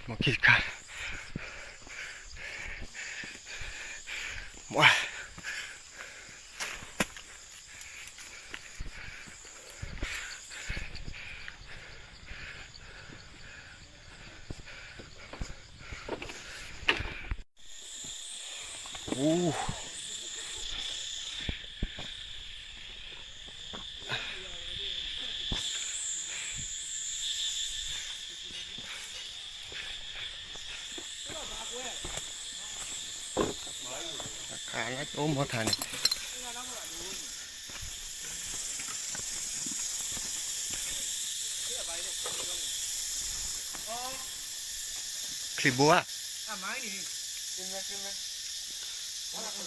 မ့ၢ်ခံတခါ, မ့ၢ် အိၣ်မီထါန့ၣ် ချံဘိဧါ,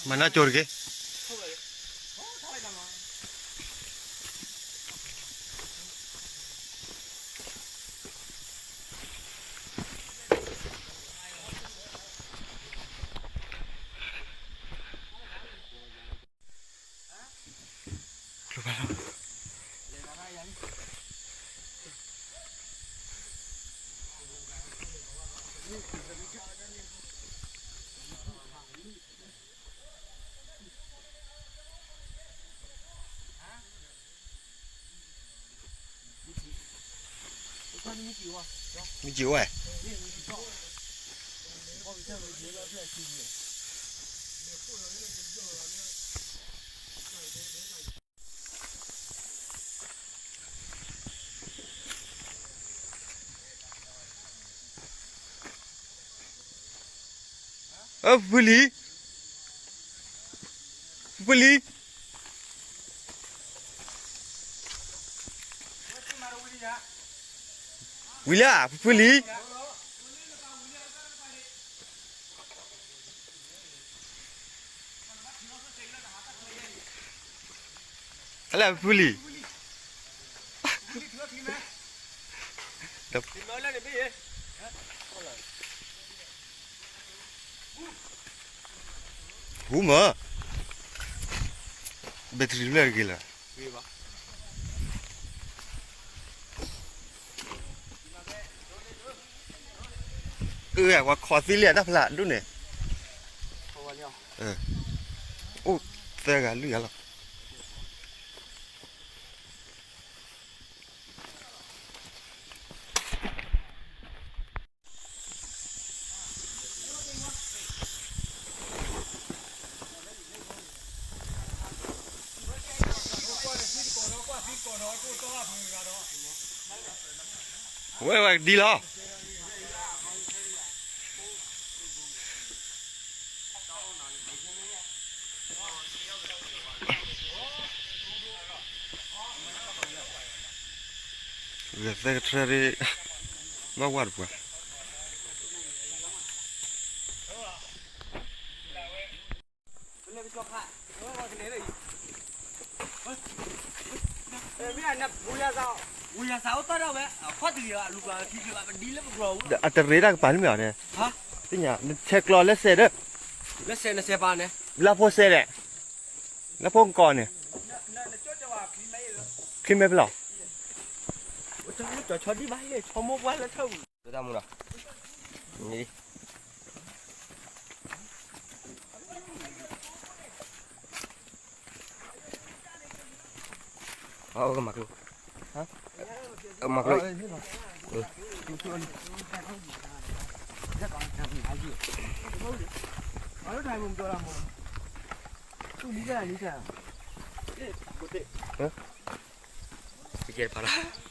မၤနၢ်ကၠိတက့ၢ်. မ့ၢ်ကၠံဝဲ, အၢ ဖုလံၤ, ဖုလံၤ, ဝံၤလၢ ဖုလံၤ. အလဲၤဖုလံၤ, ဟူမၢ, battery လၢအဂ့ၤလၢ အၢ ပှၤခိးသံလံတၢ်ဖျါဒိၣ်န့ၣ်, အိၣ်သၢဂၤလွံၢ်ဂၤလီၤ. ဝဲဝဲဒ်လီၤ. ဂဲၤသဲကထၢရ့ၣ် ဘၣ်ဝါတပှၤ အတရ့တၢ်ကပၤန့ၣ်မ့ၢ်အီၤန့ၣ်, သ့ၣ်ညါ နဆဲးကျိးလၢစဲးဒီး, လၢဖိစဲးန့ၣ်, လၢဖိကီးန့ၣ်, ချံမဲဖဲလီၤ. မၤကျိ, မၤကျိ, ကဲဖးလီၤ.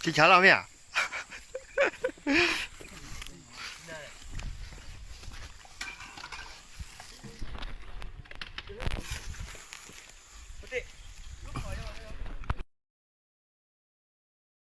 ထံဆါလီၤမ့ၢ်ဧါ.